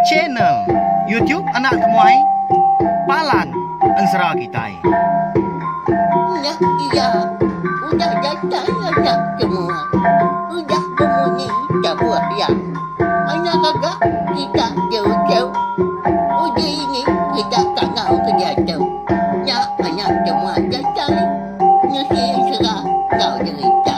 Channel YouTube Anak Temuai Palan Ensera Kitai. Nya iya udah datai anak semua. Udah bemunyi tabuh iya. Anak gaga kita jauh-jauh. Uji ini kita kangau ke diatu. Nya anak semua datai nusi ensera enggau jerita.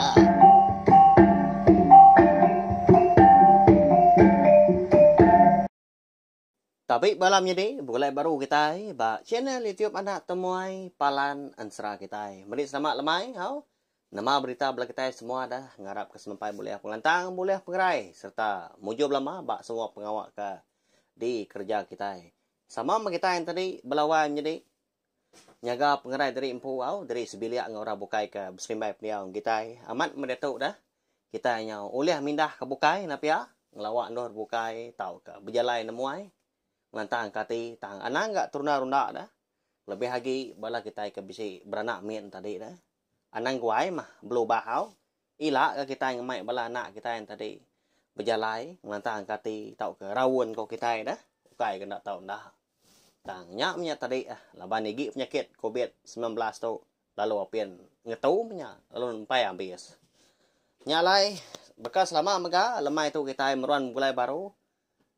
Tabi bala menyadi begulai baru kitai ba channel YouTube Anak Temuai Palan Ensera kitai. Meri selamat lemai au. Nama berita bala kitai semua dah ngarap ke semempai bulih pengelantang, bulih pengerai sereta mujur belama ba semua pengawa ke dikereja kitai. Sama meh kitai tadi bala wai menyadi Nyaga pengerai diri empu au, diri sebilik enggau orang bukai ke beserimbai pendiau enggau kitai. Amat meh diatu dah, kitai nyau ulih mindah ke bukai enda pia, ngelawa endur bukai tauka bejalai nemuai ngelantangka ati tang anang ga terunda-runda dah. Lebih agi bala kitai ke bisi beranak mit tadi dah. Anang guai mah belubah au, ila ga kitai ngemai bala anak kitai tadi bejalai ngelantangka ati tauka raun ko kitai dah, ukai ga enda tau enda. Tang nya menya tadi laban igi penyakit covid 19 tu lalu apin ngetu menya lalu empai ambis. Nya alai baka selama mega lemai tu kitai meruan begulai baru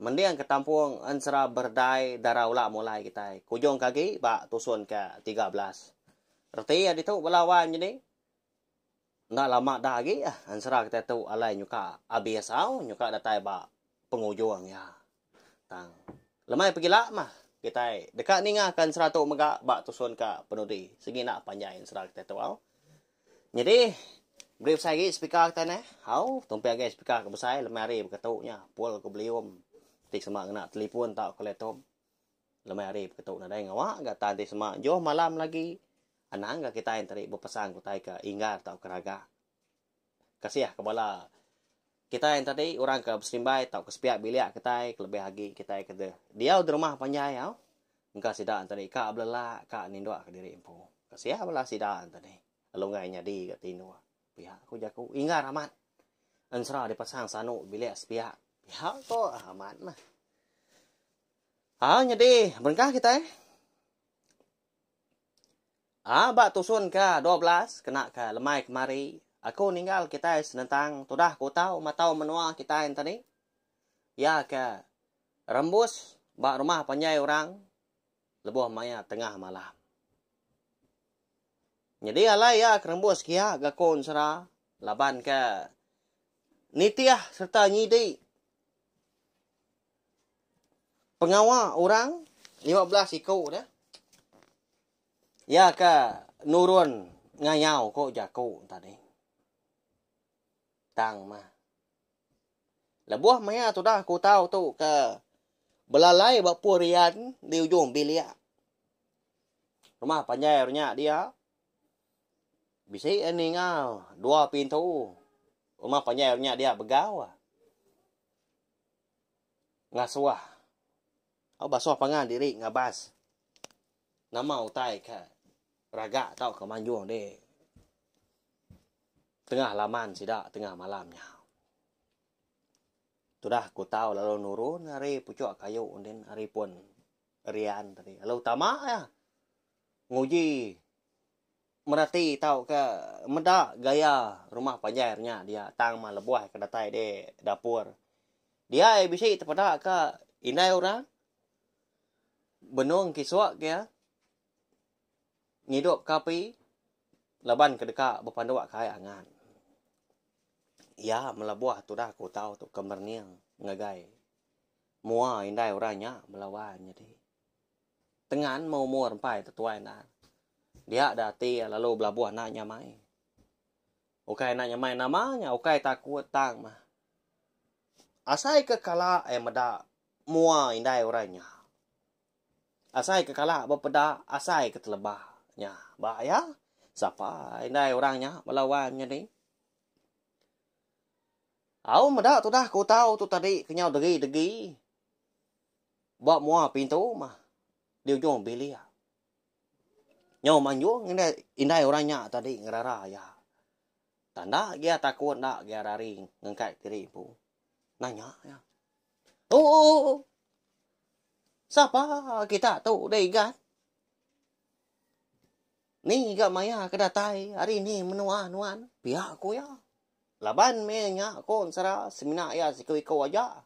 mending ke tampung ensera berdai dara ula mulai kitai kujung ke agi ba tusun ke 13. Reti iya ditu bala wai nyadi enda lama dah agi ensera kitai tu alai nyuka abis au nyuka datai ba pengujung iya. Tang lemai pegila mah kitai deka ninga ka ensera tu mega ba tusun ka penudi sigi enda panjai ensera kitai tu au. Nyadi beri besai agi speaker kitai neh au tumpi agi speaker ke besai lemai hari baka tu nya pul ke belium ti sema ngena telefon tauka laptop lemai hari baka tu nadai ngawa ga tan ti sema juh malam lagi anang ga kitai enti bepasang utai ke inggar tauka raga. Kasih ke bala kitai enti tadi orang ke beserimbai tauka sepiak bilik kitai kelebih agi kitai ke diau di rumah panjai au engka sida enti tadi ka belelak ka ninduk ke diri empu. Kasih bala sida enti tadi lalu enggai nyadi ga tinduk. Pia ku jaku inggar amat ensera dipasang sanu bilik sepiak. Pia ko amat mah. Au nyadi berengkah kitai. Aa ba tusun ke 12 kena ke lemai kemari aku ninggal kitai senentang tudah ku tau matau menua kitai enti iya ke rembus ba rumah panjai orang lebuh maya tengah malam. Nyadi alai iya ke rembus kia ga ko ensera laban ke nitih sereta nyidi pengawa orang 15 iku deh. Iya ke nurun ngayau ko jaku tadi. Tang mah. Lebuh maya tudah ku tau tu ke belalai ba pun rian di ujung bilik. Rumah panjai orang nya dia. Bisi ninga dua pintu rumah panjai orang nya dia begau. Ngasuh. Au basuh pangan diri ngabas. Nama utai ke raga tauka manjung di tengah laman sida tengah malam nya. Tudah ku tau lalu nurun ari puchok kayu din ari pun rian tadi. Lalu tama iya nguji merati tauka meda gaya rumah panjai nya dia tang mah lebuh ke datai di dapur. Dia iya bisi tepeda ka indai orang Benung kisuk ke iya ngidup ke api laban ke deka bepanduk ke ai angat. Iya melebuh tudah ke utau tu ke merening ngagai mua indai orang nya belawan nyadi. Tengan meh umur empai tetuai endar. Dia da ati iya lalu belabuh enda nyamai. Ukai enda nyamai nama nya ukai takut tang mah. Asai ke kala iya meda mua indai orang nya. Asai ke kala bepeda asai ke teleba nya ba iya sapa indai orang nya bala wang nyadi. Au meda tudah ku tau tu tadi kenyau degi-degi ba mua pintu mah di ujung bilik. Nyau manjung indai indai orang nya tadi ngerara iya. Tanda gia takut enda gia rari ngengkat diri empu. Nanya iya. Oo. Sapa kita tu deh Igat? Ni ga maya ke datai ari ni menua nuan, pia ku iya. Laban meh nya ko ensera semina iya siku-iku aja.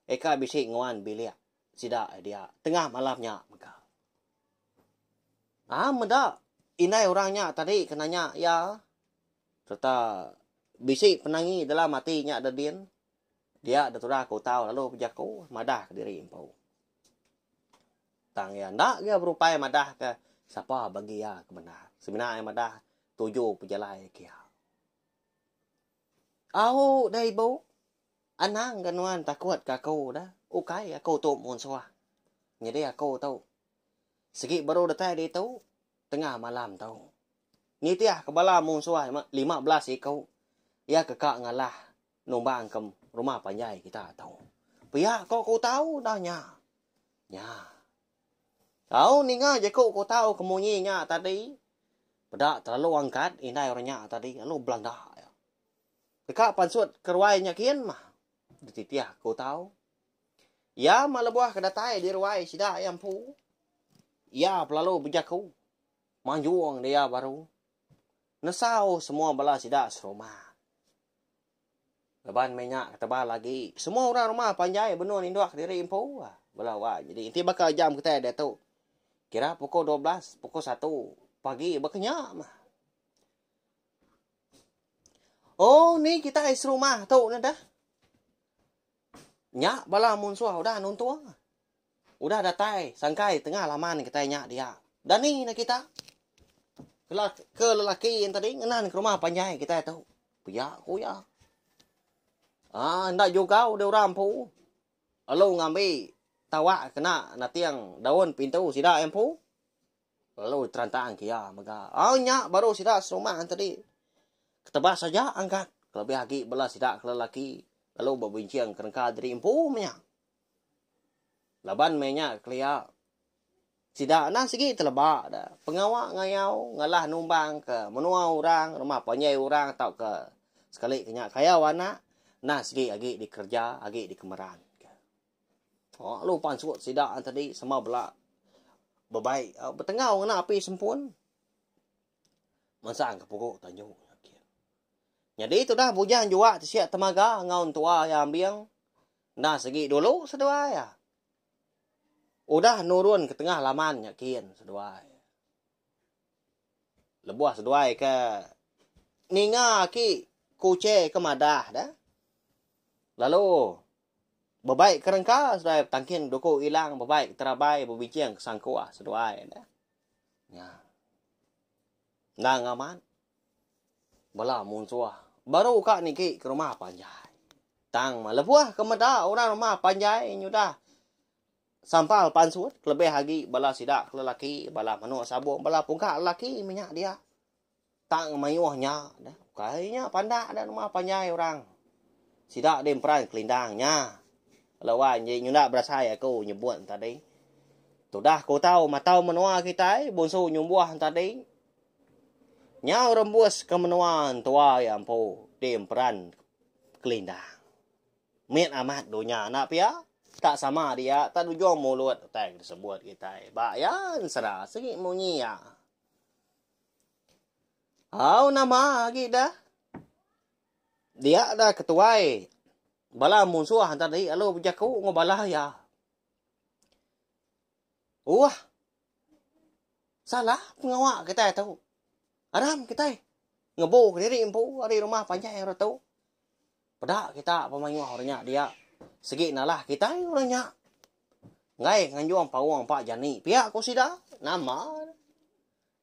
Eka bisi nguan bilik sida dia tengah malam nya mega. Aa meda indai orang nya tadi ke nanya iya sereta bisi penangi dalam ati nya dedin dia deh tudah ke utau lalu bejaku madah kediri empu. Tang iya enda ga berupai madahka sapa bagi iya ke bendar. Semina iya madah tuju pejalai ke iya. Au deh ibu, anang ga nuan takut ke aku deh. Ukai aku tu munsuh. Nyadi aku tu sigi baru datai ditu tengah malam tu. Nitih ke bala munsuh 15 iku iya ke ka ngalah numbang ke rumah panjai kita tu. Pia ko ku tau dah nya. Nya. Tau ninga jaku ku tau ke munyi nya tadi, peda terlalu angkat indai orang nya tadi lalu belanda iya. Deka pansut ke ruai nya kin mah dititih ku tau. Iya mah lebuh ke datai di ruai sida iya empu, iya pelalu bejaku manjung dia baru nesau semua bala sida serumah. Laban meh nya ketebal agi semua orang rumah panjai benung ninduk kediri empu bala wai. Jadi enti baka jam kitai diatu kira pukul 12 pukul satu pagi baka nya mah. Oh ni kitai serumah tu ne dah. Nya bala munsuh udah nuntung. Udah datai sangkai tengah laman kitai nya dia. Dani ne kita. Ke lelaki yang tadi ngenan ke rumah panjai kitai tu. Pia ku iya. Ah enda jugau deh orang empu. Lalu ngambi tawak kena nating daun pintu sida empu. Lalu terantang ke iya mega. Ah nya baru sida serumah tadi. Ketebas aja angkat kelebih agi bala sida ke lelaki lalu bebincing kerengka diri empu meh nya. Laban meh nya kelia sida endang sigi teleba da pengawa ngayau ngalah numbang ke menua orang rumah panjai orang tauka sekali ke nya kayau anak endang sigi agi dikereja agi dikemeran. Lalu pansut sida tadi sama bela bebai betengau ngena api sempun mansang ke pugu tanju. Nyadi tudah bujang juak tisik temaga enggau entua iya ambing enda sigi dulu seduai iya. Udah nurun ke tengah laman nya kin seduai. Lebuh seduai ke ninga aki kuche ke madah deh. Lalu bebaik ke rengka seduai betangkin duku ilang bebaik terabai bebiching ke sangkuh seduai deh. Nya. Endang amat bala munsuh baru ka niki ke rumah panjai. Tang lebuh ke meda orang rumah panjai nyudah sampal pansut kelebih agi bala sida ke lelaki bala manuk sabung bala pungka lelaki meh nya dia. Tang mayuh nya deh ukai nya pandak da rumah panjai orang. Sida deh emperan kelindang nya. Lalu wai nyunda berasai aku nyebut tadi. Tudah ku tau matau menua kitai bunsu nyumbuh tadi. Nyau rembus ke menua entua iya empu di emperan Kelindang. Mit amat dunya enda pia, tak sama dia tak dujung mulut utai ke disebut kitai ba iya ensera sigi munyi iya. Au nama agi dah. Dia dah ketuai bala munsuh tadi lalu bejaku enggau bala iya. Uhh. Salah pengawa kitai tu. Aram kitai ngebu kediri empu ari rumah panjai orang tu. Peda kita pemayuh orang nya dia sigi nalah kitai orang nya. Enggai nganjung paung empa jani pia ku sida. Nama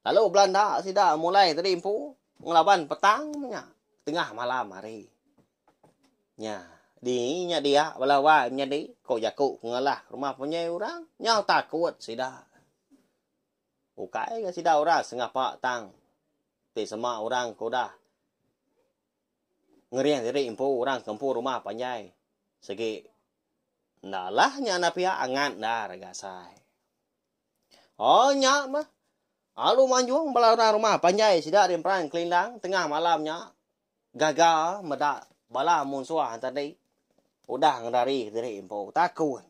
lalu belanda sida mulai tadi empu ngelaban petang nya tengah malam hari. Nya di nya dia bala wai menyadi ko jaku pengalah rumah panjai orang nyau takut sida. Ukai ga sida orang sengapa tang ti sema orang ke udah ngering diri empu orang ke empu rumah panjai sigi enda alah nya enda pia angat endar ga asai. Oh nya mah alu manjung bala orang rumah panjai sida di emperan kelindang tengah malam nya gaga meda bala munsuh tadi. Udah ngerari kediri empu takut.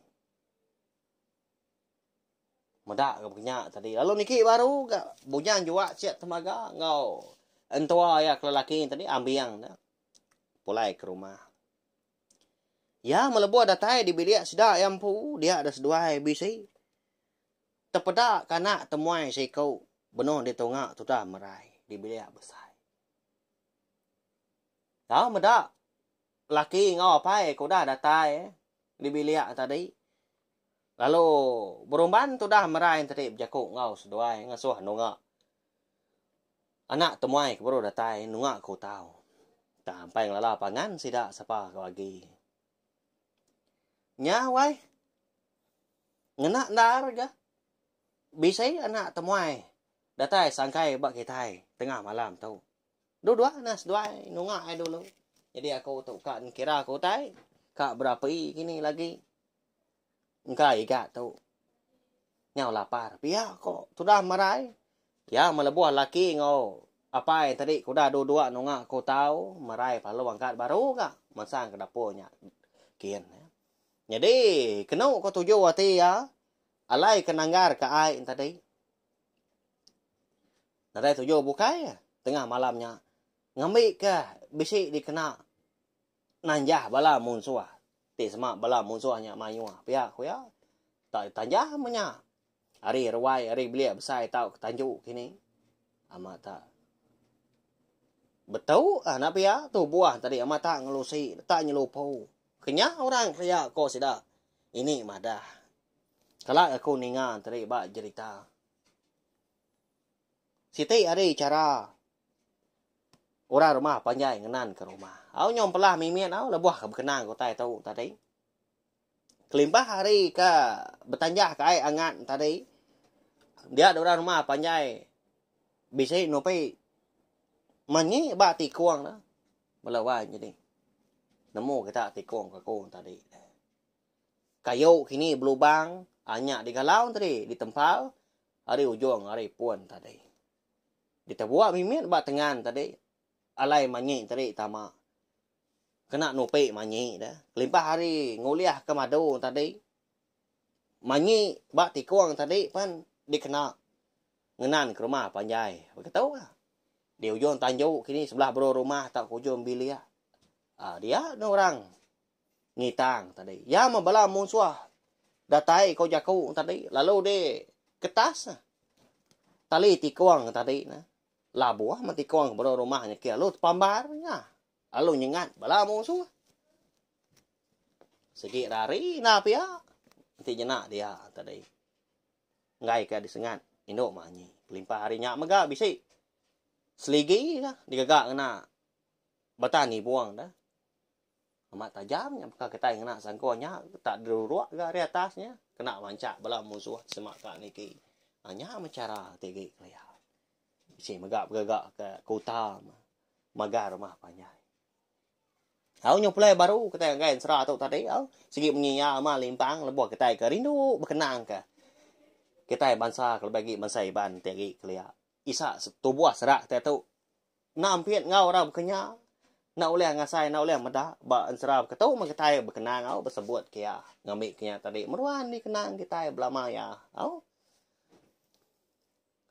Meda ga baka nya tadi lalu niki baru ga Bujang Juak Siak Temaga enggau entua iya ke lelaki tadi Ambing ne pulai ke rumah. Iya melebuh datai di bilik sida iya empu dia da seduai bisi tepeda ka anak temuai seiku benung ditunga tudah merai di bilik besai. Tau meda laki enggau apai ke udah datai di bilik tadi lalu berumban tudah merai tadi bejaku enggau seduai ngasuh nunga anak temuai ke baru datai nunga ke utau. Tang empai ngelala pangan sida sapa ke agi. Nya wai ngena endar ga bisi anak temuai datai sangkai ba kitai tengah malam tu. Dua-dua nah seduai nunga ai dulu. Jadi aku tu ka kira ku utai ka berapi kini lagi. Engka iga tu nyau lapar pia ko tudah merai. Ya melebuh laki enggau apai tadi ke udah dua-dua nunga ku tau merai lalu angkat baru ga mansang ke dapur nya kin. Nyadi kenu ko tuju ati iya alai ke nanggar ke ai tadi. Nadai tuju bukai tengah malam nya ngambika bisi dikena nanjah bala munsuh ti sema bala munsuh nya mayuh pia ku iya. Tak ditanjah meh nya ari ruai ari bilik besai tauka tanju kini amat tak betu anak pia tubuh tadi amat tak ngelusi tak nyelupu. Kenyah orang kelia ko sida ini madah. Kala aku ninga tadi ba jerita. Siti ari chara orang rumah panjai ngenan ke rumah. Au nyau empelah mimit au lebuh ke bekenang ke utai tu tadi. Kelimpah ari ke betanjah ke ai angat tadi, dia orang rumah panjai bisi nupi manyi ba tikung ne. Bala wai nyadi nemu kita tikung ke aku tadi. Kayu kini belubang anya digalau tadi ditempal ari ujung ari pun tadi. Ditebuk mimit ba tengan tadi alai manyi tadi tama kena nupi manyi deh. Kelimpah ari ngulihka madu tadi manyi ba tikung tadi pen dikena ngenan ke rumah panjai. Begitu lah. Di ujung tanju kini sebelah bro rumah tauka ujung bilik aaa dia ne orang ngitang tadi. Iya meh bala munsuh datai ko jaku tadi lalu di ketas tali tikung tadi ne. Labuh meh tikung ba rumah nya ke lalu tepambar nya lalu nyengat bala munsuh. Sigi rari enda pia enti nyena dia tadi. Enggai ka disengat indu manyi. Kelimpah ari nya mega bisi seligi ka digaga ngena bata nibung da. Amat tajam nya baka kitai ngena sangkuh nya tak deruruk ga ari atas nya kena manchak bala musuh sema ka niki. Ha nya meh chara ti agi kelia. Bisi mega begaga ka kuta magar rumah panjai. Au nyau pulai baru kitai ngagai ensera tu tadi au sigi munyi iya amat limpang lebuh kitai ke rindu bekenang ka kitai bansa kelebih agi bansa Iban ti agi kelia. Isa tubuh serak kitai tu Enda ampit enggau orang baka nya. Enda ulih ngasai, enda ulih meda ba ensera baka tu meh kitai bekenang au besebut ke iya ngambi ke nya tadi meruan dikenang kitai belama iya au.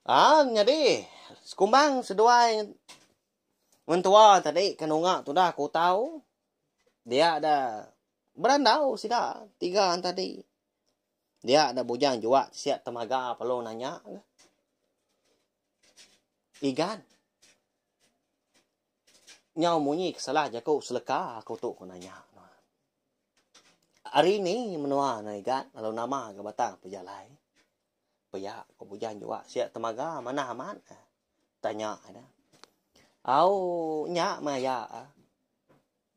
Aa nyadi sekumbang seduai mentua tadi ke nunga tudah ke utau dia da berandau sida tiga tadi. Dia da bujang juak siap temaga perlu nanya. Igan. Nyau munyi ke salah jaku seleka aku tu ku nanya. Ari ni menua ne Igan lalu nama ga batang pejalai. Pia ku Bujang Juak sia temaga manah amat tanya ida. Au nya meh aya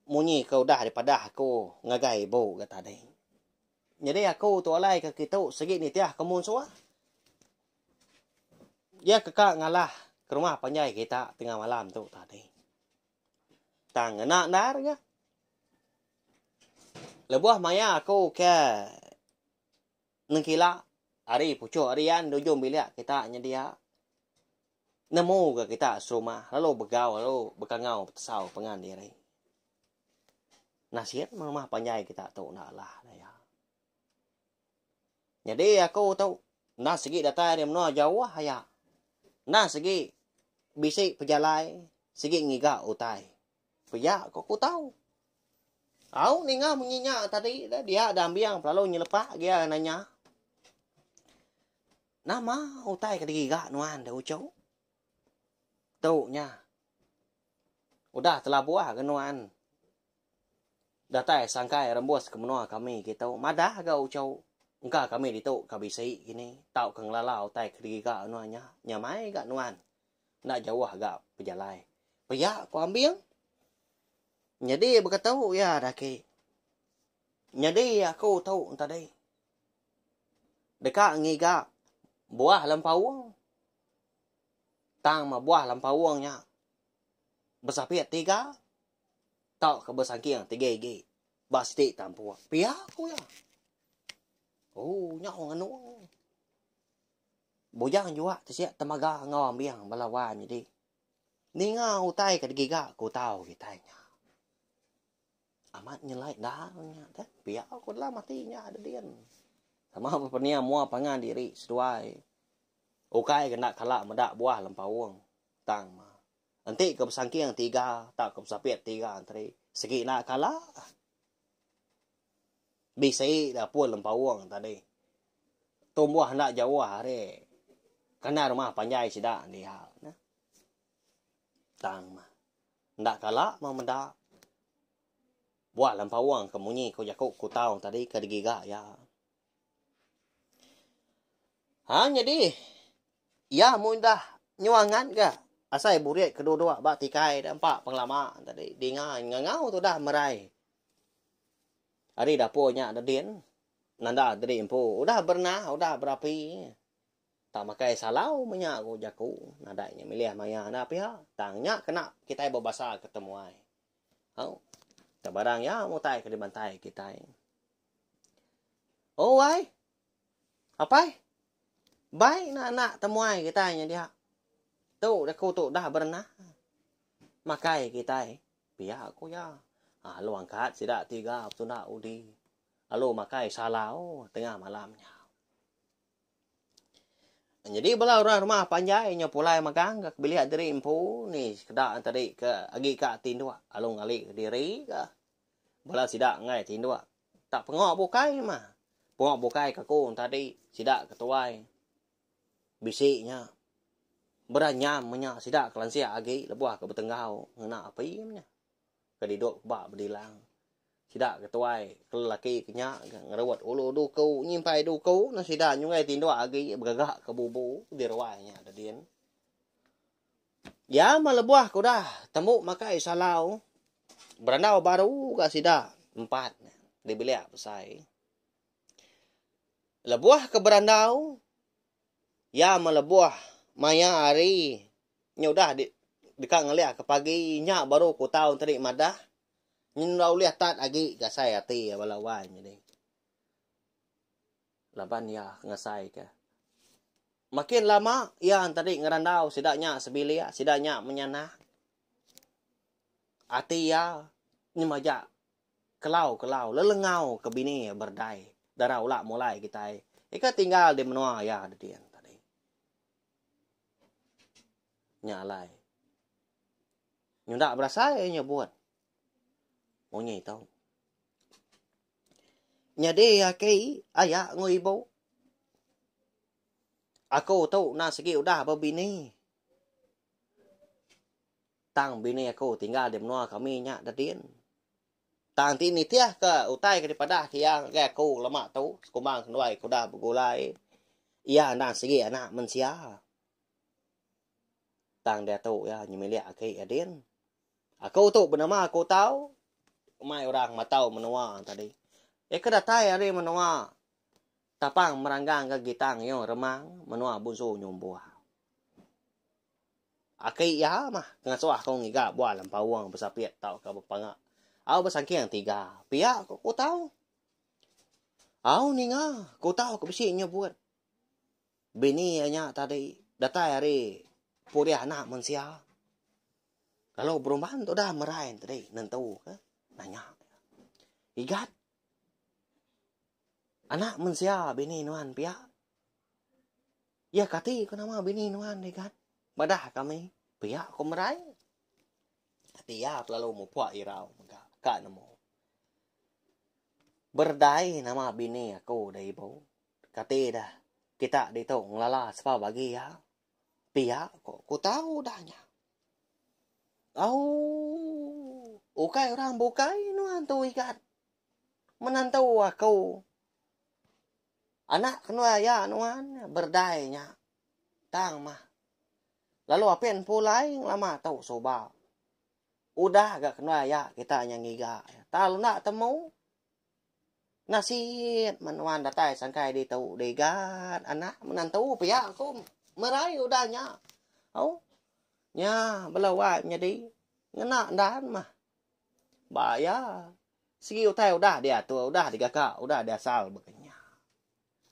munyi ke udah dipadah aku ngagai ibu ga tadi. Nyadi aku tu alai ke kitu sigi nitih ke munsuh. Iya ke ka ngalah ke rumah panjai kita tengah malam tu tadi. Tang ngena endar ga. Lebuh maya aku ke nengkila ari puchuk rian di ujung bilik kita nyedia nemu ga kita serumah lalu begau lalu bekangau betesau pengan diri. Nasit meh rumah panjai kita tu enda alah daya. Nyadi aku tu enda sigi datai ari menua jauh aya. Enda sigi bisi pejalai sigi ngiga utai. Pia ko ku tau. Au ninga munyi nya tadi dia da ambing pelalu nyelepak gia nanya. Nama utai ke digiga nuan da uchu? Tu nya. Udah telabuh ga nuan datai sangkai rembus ke menua kami kitu madah ga uchu engka kami ditu ka bisi kini tauka ngelala utai ke digiga nuan nya nyamai ga nuan enda jauh ga pejalai. Pia ku Ambing. Nyadi beketu iya daki. Nyadi aku tu tadi deka ngiga buah lempaung. Tang meh buah lempaung nya besapit tiga tauka besangking tiga igi ba siti tampuk. Pia ku iya. Ooh nya orang ngenung. Bujang juak tisik temaga enggau ambing bala wan nyadi. Ninga utai ke digiga ku tau kitai nya. Amat nyelai endar nya deh. Pia ku dalam ati nya dedin. Sama bepening mua pangan diri seduai. Ukai ke enda kala meda buah lempaung. Tang mah. Enti ke besangking tiga tauka besapit tiga enteri sigi enda kala. Bisi da pun lempaung tadi. Tumbuh enda jauh ari kandang rumah panjai sida dia. Tang mah. Enda kala mah meda buah lempaung ke munyi ku jaku kutau tadi ke digiga iya. Ha nyadi iya mudah nyuangat ga asai burit ke duduk ba tikai da empa pengelama tadi dinga ngangau tudah merai. Ari dapur nya dedin nanda diri empu udah berenah udah berapi tak makai salau menya ku jaku nadai nya milih maya enda pia tang nya kena kitai bebasa ke temuai. Au tang barang iya utai ke dibantai kitai. Oh wai. Apai. Bai na anak temuai kitai nya dia. Tu aku tu dah berenah. Makai kitai. Pia ku iya. Ha, lalu angkat sida tiga betunda udi. Lalu makai salau tengah malam nya. Nyadi bala orang rumah panjai nya pulai magang ke bilik diri empu ni sekeda tadi ke agi ka tinduk lalu ngali ke diri ka. Bala sida enggai tinduk. Tak pengawa bukai mah. Pengawa bukai ke aku tadi sida ke tuai bisi nya. Beranyam menya sida ke lansik agi lebuh ke betenggau ngena api menya. Ke didup ba bedilang. Sida ke tuai ke lelaki ke nya ke ngerut ulu duku nyimpai duku ne sida nyunggai tinduk agi begaga ke bubu di ruai nya dedin. Iya meh lebuh ke udah tembu makai salau berandau baru ga sida empat di bilik besai. Lebuh ke berandau iya meh lebuh maya hari nya udah deka ngelih ke pagi nya baru ku tau tadi madah nyin enda ulih tat agi gasai ati bala wai nyadi. Laban iya ngasai ke. Makin lama iya tadi ngerandau sida nya sebilik, sida nya menyanak. Ati iya nyemaja kelau-kelau lelengau ke bini iya berdai dara ula mulai kitai ika tinggal di menua iya dedin tadi. Nya alai. Nyunda berasai nyebut munyi tu. Nyadi aki aya enggau ibu. Aku tu endang sigi udah bebini. Tang bini aku tinggal di menua kami nya dedin. Tang ti nitihka utai ke dipadah ke iya ngagai aku lama tu sekumbang seduai ke udah begulai iya endang sigi anak mensia. Tang diatu iya nyemilik aki iya din. Aku tu benama aku tau mai orang matau menua tadi. Iya ke datai ari menua Tapang Meranggang ke Gitang Yong Remang menua Bunsu Nyumbuh. Aki iya mah ke ngasuh aku ngiga buah lempaung besapit tauka bepanga au besangking tiga pia ku ku tau. Au ninga ku tau ke bisi nyebut bini iya nya tadi datai ari purih anak mensia. Lalu berumban tu udah merai tadi nentu ke nanya. Igat. Anak mensia bini nuan pia. Iya kati ku nama bini nuan Igat. Madah kami pia ku Merai. Ati iya kelalu mupuk irau mega ka nemu. Berdai nama bini aku da ibu. Kati dah kita ditu ngelala sapa bagi iya. Pia ko ku tau udah nya. Au ukai orang bukai nuan tu igat. Menantu aku. Anak kenuai aya nuan berdai nya. Tang mah. Lalu apin pulai ngelama tu suba. Udah ga kenuai aya kita nya ngiga. Tang enda temu. Nasit men nuan datai sangkai ditu digat anak menantu pia ku merai udah nya. Au nya bala wai menyadi ngena endan mah. Ba iya sigi utai udah diatur udah digaga udah diasal baka nya.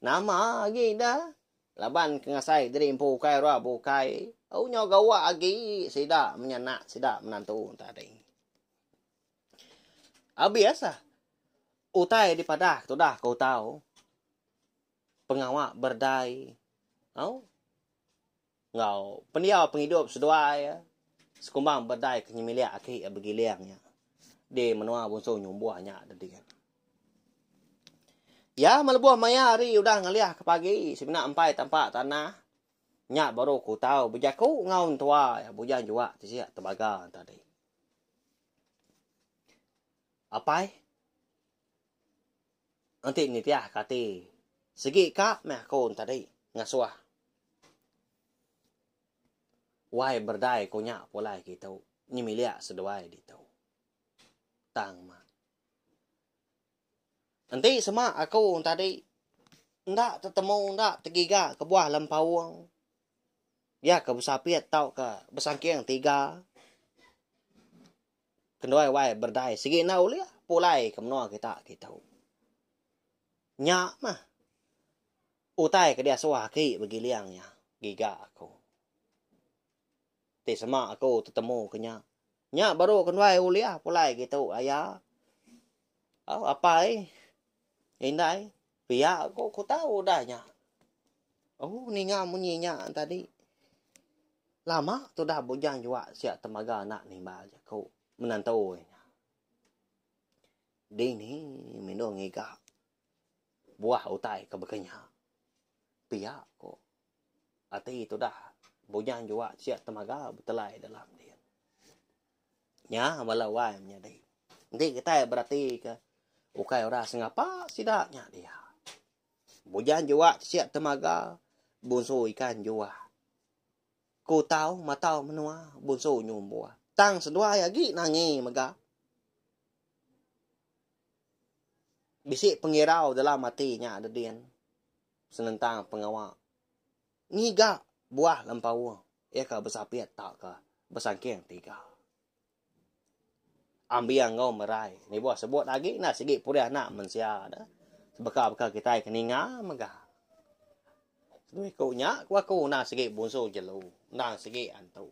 Nama agi da laban ke ngasai diri empu ukai ra bukai au nyau gawa agi sida menyanak sida menantu tadi. Abis ah utai dipadah tudah ke utau pengawa berdai au enggau pendiau pengidup seduai sekumbang berdai ke nyemilik aki begiling nya di menua Bunsu Nyumbuh nya tadi. Iya melebuh maya hari udah ngalih ke pagi semina empai tampak tanah nya baru ke utau bejaku enggau entua Bujang Juak ti sik tebaga tadi. Apai, enti nitih ke ati sigi ka meh aku tadi ngasuh wai berdai ku nya pulai kitu nyemilik seduai ditu. Tang mah. Enti sema aku tadi enda tetemu enda tegiga kebuah lempaung Iya ke besapit tauka besangking tiga kenduai wai berdai sigi enda ulih pulai ke menua kita kitu. Nya mah utai ke diasuh aki begiling nya giga aku. Ti sema aku tetemu ke nya, nya baru kenduai ulih pulai kitu aya. Au apai indai pia ku ku tau udah nya. Oh ninga munyi nya tadi. Lama tudah bujang juak sia temaga anak nimbal jaku menantu nya. Dini mindu ngiga buah utai ke baka nya. Pia ku ati tudah bujang juak sia temaga betelai dalam din. Nya bala wai menyadi. Enti kitai beratika ukai orang sengapa sida nya dia. Bujang juak sik temaga bunsu ikan juah. Ku tau matau menua bunsu nyumbuh. Tang seduai agi nangi mega. Bisi pengirau dalam ati nya dedin senentang pengawa ngiga buah lempaung iya ke besapit tauka besangking tiga. Ambing enggau merai. Nibuh sebut agi enda sigi purih anak mensia da. Sebaka-baka kitai ke ninga mega. Dua iku nya ku aku enda sigi bunsu jelu, endang sigi antu.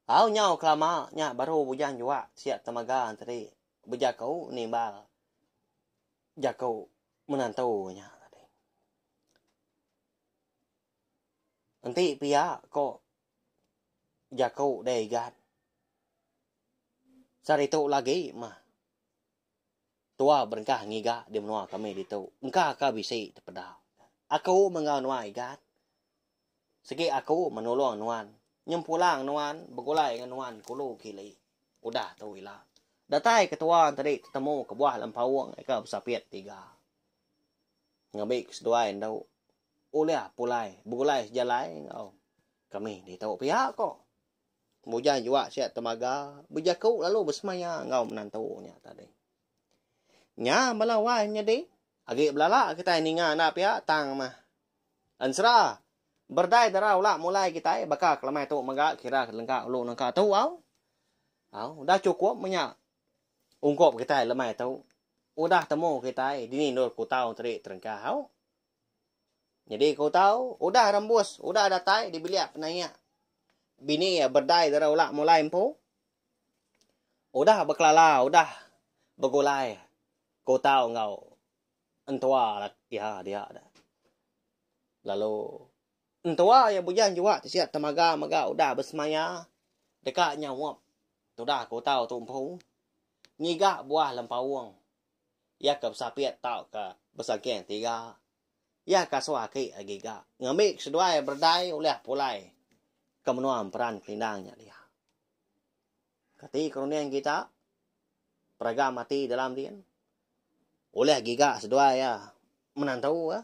Au nyau kelama nya baru bujang juak sia temaga tadi bejaku nimbal jaku menantu nya tadi. Enti pia ko jaku deh igat. Saritu lagi mah tua berengkah ngiga di menua kami ditu. Engka ka bisi tepeda. Aku meh enggau nuan igat. Sigi aku menulung nuan, nyempulang nuan begulai enggau nuan kulu kili. Udah tu ila. Datai ke tua tadi tetemu kebuah lempaung ika besapit tiga. Ngambi ke seduai endu ulih pulai begulai sejalai enggau Kami ditu pia ko. Bujang juak sia temaga bejaku lalu besemaya enggau menantu nya tadi. Nya bala wai menyadi agi belala kitai ninga enda pia tang mah. Ensera berdai dara ula mulai kitai baka kelemai tu mega kira lengka ulu nengka tu au. Au udah chukup menya ungkup kitai lemai tu. Udah temu kitai dini endur kutau tadi terengkah au. Nyadi ku tau, udah rembus, udah datai di bilik penaik. Bini iya berdai dara ulak mulai empu. Udah bekelala udah begulai kutau enggau entua iya dia dah. Lalu entua iya bujang juak ti sia temaga mega udah besemaya deka nyaup tudah kutau tu empu ngiga buah lempaung iya ke besapit tauka besangking tiga iya ke asuh aki agi ga ngambi seduai berdai ulih pulai ke menua emperan kelindang nya dia. Kati ke runding kita peragam ati dalam din ulih giga seduai iya menantu ka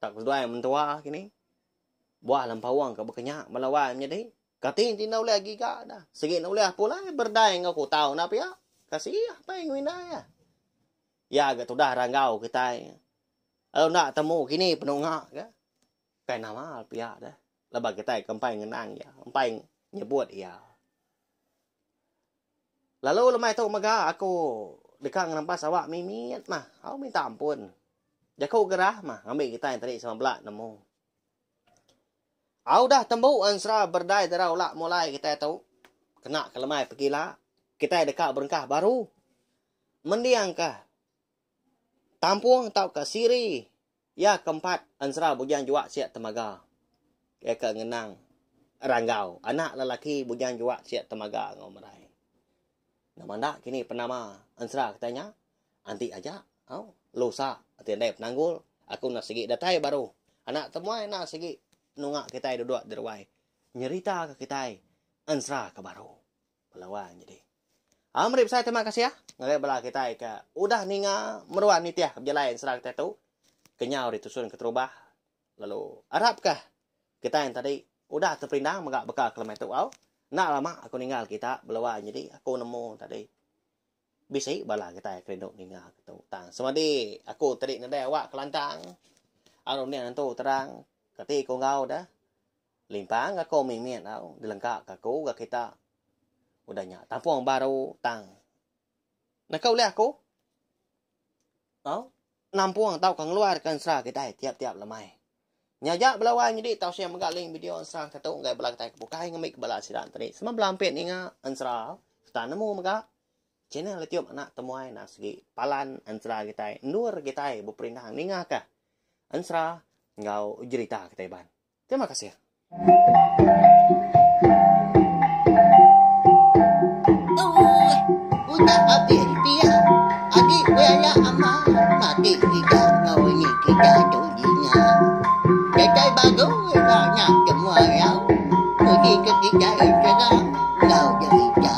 tauka seduai mentua kini buah lempawang ke baka nya bala wai menyadi kati enti enda ulih giga dah sigi enda ulih pulai berdai enggau kutau enda pia kasih apai enggau indai iya. Iya ga tudah ranggau kitai lalu enda temu kini penunga ka kai nama pia deh. Laban kitai ke empai ngenang iya, empai nyebut iya. Lalu lemai tu mega aku deka ngerampas awak mimit mah. Au minta ampun. Jaku gerah mah ngambi kitai tadi sama bela nemu. Au dah tembu ensera berdai dara ula mulai kitai tu. Kena ke lemai pegila kitai deka berengkah baru mendingka tampung tauka siri Iya keempat, ensera Bujang Juak Siak Temaga. Iya ke ngenang Ranggau, anak lelaki Bujang Juak Siak Temaga enggau Merai. Nama enda kini penama ensera kitai nya? Anti aja, au, lusa ati andai penanggul, aku enda sigi datai baru. Anak temuai enda sigi nunga kitai duduk di ruai nyerita ke kitai ensera ke baru. Bala wang nyadi. Au meri besai terima kasih ngagai bala kitai ke udah ninga meruan nitih bejalai ensera kitai tu kenyau ari tusun keterubah lalu arap kah kitai tadi udah teperindang mega baka ke lemai tu au. Enda lama aku ninggal kita bala wang nyadi aku nemu tadi bisi bala kitai ke rindu ninga ke tu. Tang semadi aku tadi nadai awak kelantang au runding nentu terang kati ku enggau deh. Limpang aku mimit tau dilengka ka aku ga kita. Udah nya tampung baru tang. Naka ulih aku tau nampung tauka ngeluarka ensera kitai tiap-tiap lemai. Nya aja bala wai nyadi tau share mega link video ensera kita tu ngagai bala kitai ke bukai ngambi ke bala sida enti sama bala ampit ninga ensera serta nemu mega channel youtube anak temuai enda segi palan ensera kitai endur kitai beperindang ninga ka ensera enggau jerita kitai iban. Terima kasih. Udah abis pia agi belaya amai mati kita enggau ini kita tu dinga. Datai baru ila nya semua rau muji ke kitai ensera enggau jerita.